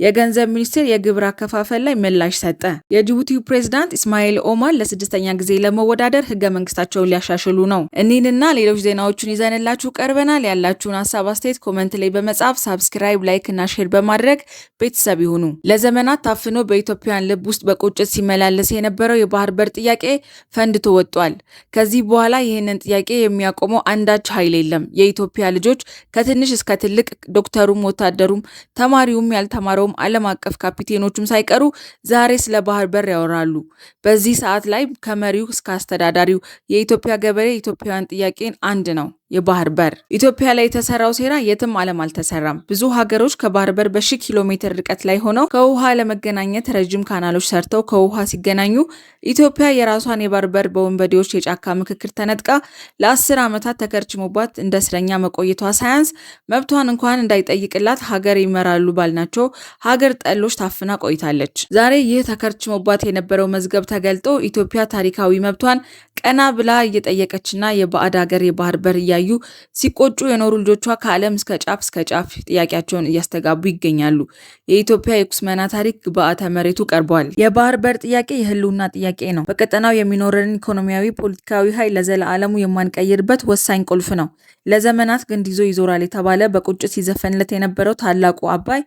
የገንዘብ ሚኒስቴር የግብር አከፋፈል ላይ ምላሽ ሰጠ። የጅቡቲው ፕሬዝዳንት ኢስማኤል ኦማር ለስድስተኛ ጊዜ ለመወዳደር ህገ መንግስታቸውን ሊያሻሽሉ ነው። እኒህንና ሌሎች ዜናዎችን ይዘንላችሁ ቀርበናል። ያላችሁን ሀሳብ አስተያየት comment ላይ በመጻፍ subscribe፣ like እና share በማድረግ ቤተሰብ ይሁኑ። ለዘመናት ታፍኖ በኢትዮጵያውያን ልብ ውስጥ በቁጭት ሲመላለስ የነበረው የባህር በር ጥያቄ ፈንድቶ ወጥቷል። ከዚህ በኋላ ይህንን ጥያቄ የሚያቆመው አንዳች ኃይል የለም። የኢትዮጵያ ልጆች ከትንሽ እስከ ትልቅ፣ ዶክተሩም፣ ወታደሩም፣ ተማሪውም፣ ያልተማረውም፣ ዓለም አቀፍ ካፒቴኖቹም ሳይቀሩ ዛሬ ስለ ባህር በር ያወራሉ። በዚህ ሰዓት ላይ ከመሪው እስከ አስተዳዳሪው የኢትዮጵያ ገበሬ የኢትዮጵያውያን ጥያቄን አንድ ነው፣ የባህር በር። ኢትዮጵያ ላይ የተሰራው ሴራ የትም ዓለም አልተሰራም። ብዙ ሀገሮች ከባህር በር በሺህ ኪሎ ሜትር ርቀት ላይ ሆነው ከውሃ ለመገናኘት ረጅም ካናሎች ሰርተው ከውሃ ሲገናኙ፣ ኢትዮጵያ የራሷን የባህር በር በወንበዴዎች የጫካ ምክክር ተነጥቃ ለ10 ዓመታት ተከርችሞባት እንደ እስረኛ መቆየቷ ሳያንስ መብቷን እንኳን እንዳይጠይቅላት ሀገር ይመራሉ ባልናቸው ሀገር ጠሎች ታፍና ቆይታለች። ዛሬ ይህ ተከርችሞባት የነበረው መዝገብ ተገልጦ ኢትዮጵያ ታሪካዊ መብቷን ቀና ብላ እየጠየቀችና የባዕድ ሀገር የባህር በር እያዩ ሲቆጩ የኖሩ ልጆቿ ከዓለም እስከ ጫፍ እስከ ጫፍ ጥያቄያቸውን እያስተጋቡ ይገኛሉ። የኢትዮጵያ የኩስመና ታሪክ ግብዓተ መሬቱ ቀርቧል። የባህር በር ጥያቄ የህልውና ጥያቄ ነው። በቀጠናው የሚኖረንን ኢኮኖሚያዊ፣ ፖለቲካዊ ኃይል ለዘላለሙ የማንቀይርበት ወሳኝ ቁልፍ ነው። ለዘመናት ግንድ ይዞ ይዞራል የተባለ በቁጭት ሲዘፈንለት የነበረው ታላቁ አባይ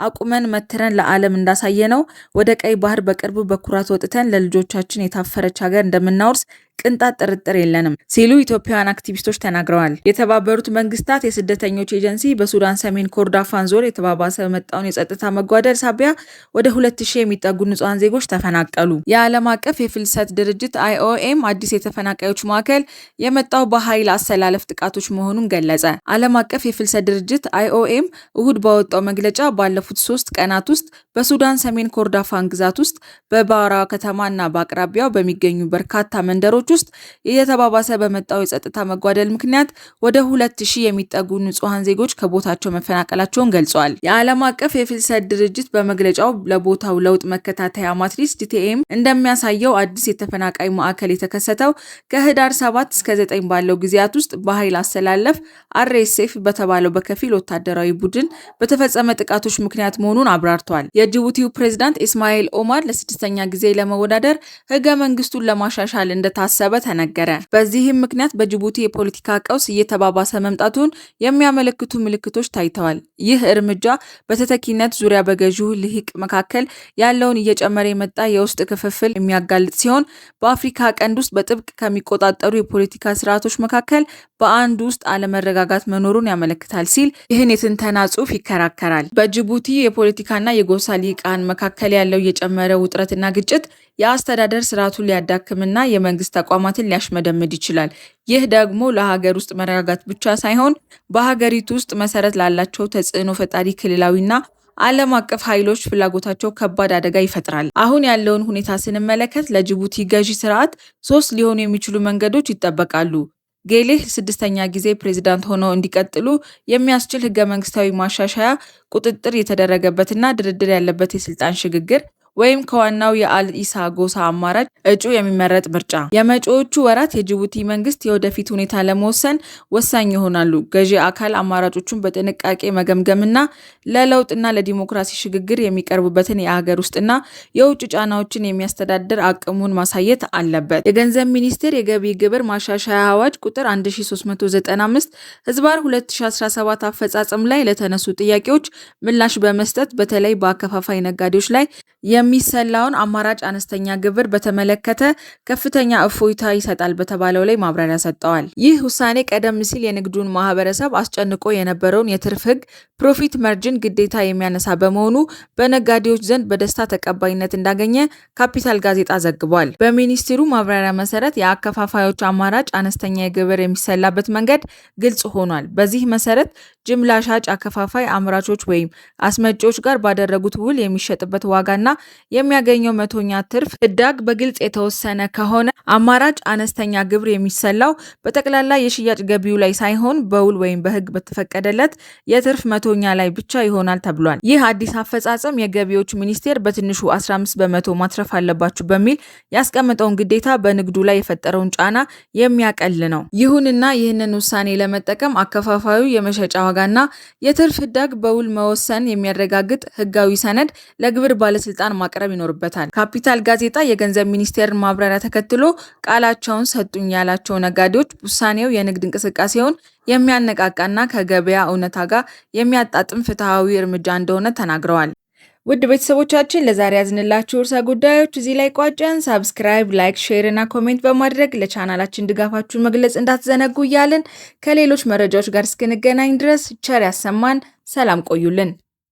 አቁመን መትረን ለዓለም እንዳሳየነው ወደ ቀይ ባህር በቅርቡ በኩራት ወጥተን ለልጆቻችን የታፈረች ሀገር እንደምናወርስ ቅንጣት ጥርጥር የለንም ሲሉ ኢትዮጵያውያን አክቲቪስቶች ተናግረዋል። የተባበሩት መንግስታት የስደተኞች ኤጀንሲ በሱዳን ሰሜን ኮርዶፋን ዞን የተባባሰ በመጣውን የጸጥታ መጓደል ሳቢያ ወደ 2000 የሚጠጉ ንጹሐን ዜጎች ተፈናቀሉ። የዓለም አቀፍ የፍልሰት ድርጅት አይኦኤም አዲስ የተፈናቃዮች ማዕከል የመጣው በኃይል አሰላለፍ ጥቃቶች መሆኑን ገለጸ። ዓለም አቀፍ የፍልሰት ድርጅት አይኦኤም እሁድ ባወጣው መግለጫ ባለፉት 3 ቀናት ውስጥ በሱዳን ሰሜን ኮርዶፋን ግዛት ውስጥ በባራ ከተማና በአቅራቢያው በሚገኙ በርካታ መንደሮች ውስጥ እየተባባሰ በመጣው የጸጥታ መጓደል ምክንያት ወደ 2000 የሚጠጉ ንጹሐን ዜጎች ከቦታቸው መፈናቀላቸውን ገልጿል። የዓለም አቀፍ የፍልሰት ድርጅት በመግለጫው ለቦታው ለውጥ መከታተያ matrix DTM እንደሚያሳየው አዲስ የተፈናቃይ ማዕከል የተከሰተው ከህዳር 7 እስከ 9 ባለው ጊዜያት ውስጥ በኃይል አሰላለፍ አርኤስኤፍ በተባለው በከፊል ወታደራዊ ቡድን በተፈጸመ ጥቃቶች ምክንያት መሆኑን አብራርቷል። የጅቡቲው ፕሬዝዳንት ኢስማኤል ኦማር ለስድስተኛ ጊዜ ለመወዳደር ህገ መንግስቱን ለማሻሻል እንደታሰበ ተነገረ። በዚህም ምክንያት በጅቡቲ የፖለቲካ ቀውስ እየተባባሰ መምጣቱን የሚያመለክቱ ምልክቶች ታይተዋል። ይህ እርምጃ በተተኪነት ዙሪያ በገዢው ልሂቅ መካከል ያለውን እየጨመረ የመጣ የውስጥ ክፍፍል የሚያጋልጥ ሲሆን፣ በአፍሪካ ቀንድ ውስጥ በጥብቅ ከሚቆጣጠሩ የፖለቲካ ስርዓቶች መካከል በአንዱ ውስጥ አለመረጋጋት መኖሩን ያመለክታል ሲል ይህን የትንተና ጽሑፍ ይከራከራል። በጅቡቲ የፖለቲካና የጎሳ ልሂቃን መካከል ያለው የጨመረ ውጥረትና ግጭት የአስተዳደር ስርዓቱን ሊያዳክምና የመንግስት ተቋማትን ሊያሽመደምድ ይችላል። ይህ ደግሞ ለሀገር ውስጥ መረጋጋት ብቻ ሳይሆን በሀገሪቱ ውስጥ መሰረት ላላቸው ተጽዕኖ ፈጣሪ ክልላዊና ዓለም አቀፍ ኃይሎች ፍላጎታቸው ከባድ አደጋ ይፈጥራል። አሁን ያለውን ሁኔታ ስንመለከት ለጅቡቲ ገዢ ስርዓት ሶስት ሊሆኑ የሚችሉ መንገዶች ይጠበቃሉ። ጌሌህ ስድስተኛ ጊዜ ፕሬዝዳንት ሆነው እንዲቀጥሉ የሚያስችል ህገ መንግስታዊ ማሻሻያ፣ ቁጥጥር የተደረገበትና ድርድር ያለበት የስልጣን ሽግግር ወይም ከዋናው የአል ኢሳ ጎሳ አማራጭ እጩ የሚመረጥ ምርጫ። የመጪዎቹ ወራት የጅቡቲ መንግስት የወደፊት ሁኔታ ለመወሰን ወሳኝ ይሆናሉ። ገዢ አካል አማራጮቹን በጥንቃቄ መገምገምና ለለውጥና ለዲሞክራሲ ሽግግር የሚቀርቡበትን የሀገር ውስጥና የውጭ ጫናዎችን የሚያስተዳድር አቅሙን ማሳየት አለበት። የገንዘብ ሚኒስቴር የገቢ ግብር ማሻሻያ አዋጅ ቁጥር 1395/2017 አፈጻጸም ላይ ለተነሱ ጥያቄዎች ምላሽ በመስጠት በተለይ በአከፋፋይ ነጋዴዎች ላይ የሚሰላውን አማራጭ አነስተኛ ግብር በተመለከተ ከፍተኛ እፎይታ ይሰጣል በተባለው ላይ ማብራሪያ ሰጥተዋል። ይህ ውሳኔ ቀደም ሲል የንግዱን ማህበረሰብ አስጨንቆ የነበረውን የትርፍ ህግ profit margin ግዴታ የሚያነሳ በመሆኑ በነጋዴዎች ዘንድ በደስታ ተቀባይነት እንዳገኘ ካፒታል ጋዜጣ ዘግቧል። በሚኒስትሩ ማብራሪያ መሰረት የአከፋፋዮች አማራጭ አነስተኛ የግብር የሚሰላበት መንገድ ግልጽ ሆኗል። በዚህ መሰረት ጅምላ ሻጭ አከፋፋይ አምራቾች ወይም አስመጪዎች ጋር ባደረጉት ውል የሚሸጥበት ዋጋና የሚያገኘው መቶኛ ትርፍ ህዳግ በግልጽ የተወሰነ ከሆነ አማራጭ አነስተኛ ግብር የሚሰላው በጠቅላላ የሽያጭ ገቢው ላይ ሳይሆን በውል ወይም በህግ በተፈቀደለት የትርፍ መቶኛ ላይ ብቻ ይሆናል ተብሏል። ይህ አዲስ አፈጻጸም የገቢዎች ሚኒስቴር በትንሹ 15% ማትረፍ አለባችሁ በሚል ያስቀመጠውን ግዴታ በንግዱ ላይ የፈጠረውን ጫና የሚያቀል ነው። ይሁንና ይህንን ውሳኔ ለመጠቀም አከፋፋዩ የመሸጫ ዋጋና የትርፍ ህዳግ በውል መወሰን የሚያረጋግጥ ህጋዊ ሰነድ ለግብር ባለስልጣን ማቅረብ ይኖርበታል። ካፒታል ጋዜጣ የገንዘብ ሚኒስቴርን ማብራሪያ ተከትሎ ቃላቸውን ሰጡኝ ያላቸው ነጋዴዎች ውሳኔው የንግድ እንቅስቃሴውን የሚያነቃቃና ከገበያ እውነታ ጋር የሚያጣጥም ፍትሐዊ እርምጃ እንደሆነ ተናግረዋል። ውድ ቤተሰቦቻችን፣ ለዛሬ ያዝንላችሁ ርዕሰ ጉዳዮች እዚህ ላይ ቋጨን። Subscribe፣ like፣ share እና comment በማድረግ ለቻናላችን ድጋፋችሁን መግለጽ እንዳትዘነጉ እያልን ከሌሎች መረጃዎች ጋር እስክንገናኝ ድረስ ቸር ያሰማን። ሰላም ቆዩልን።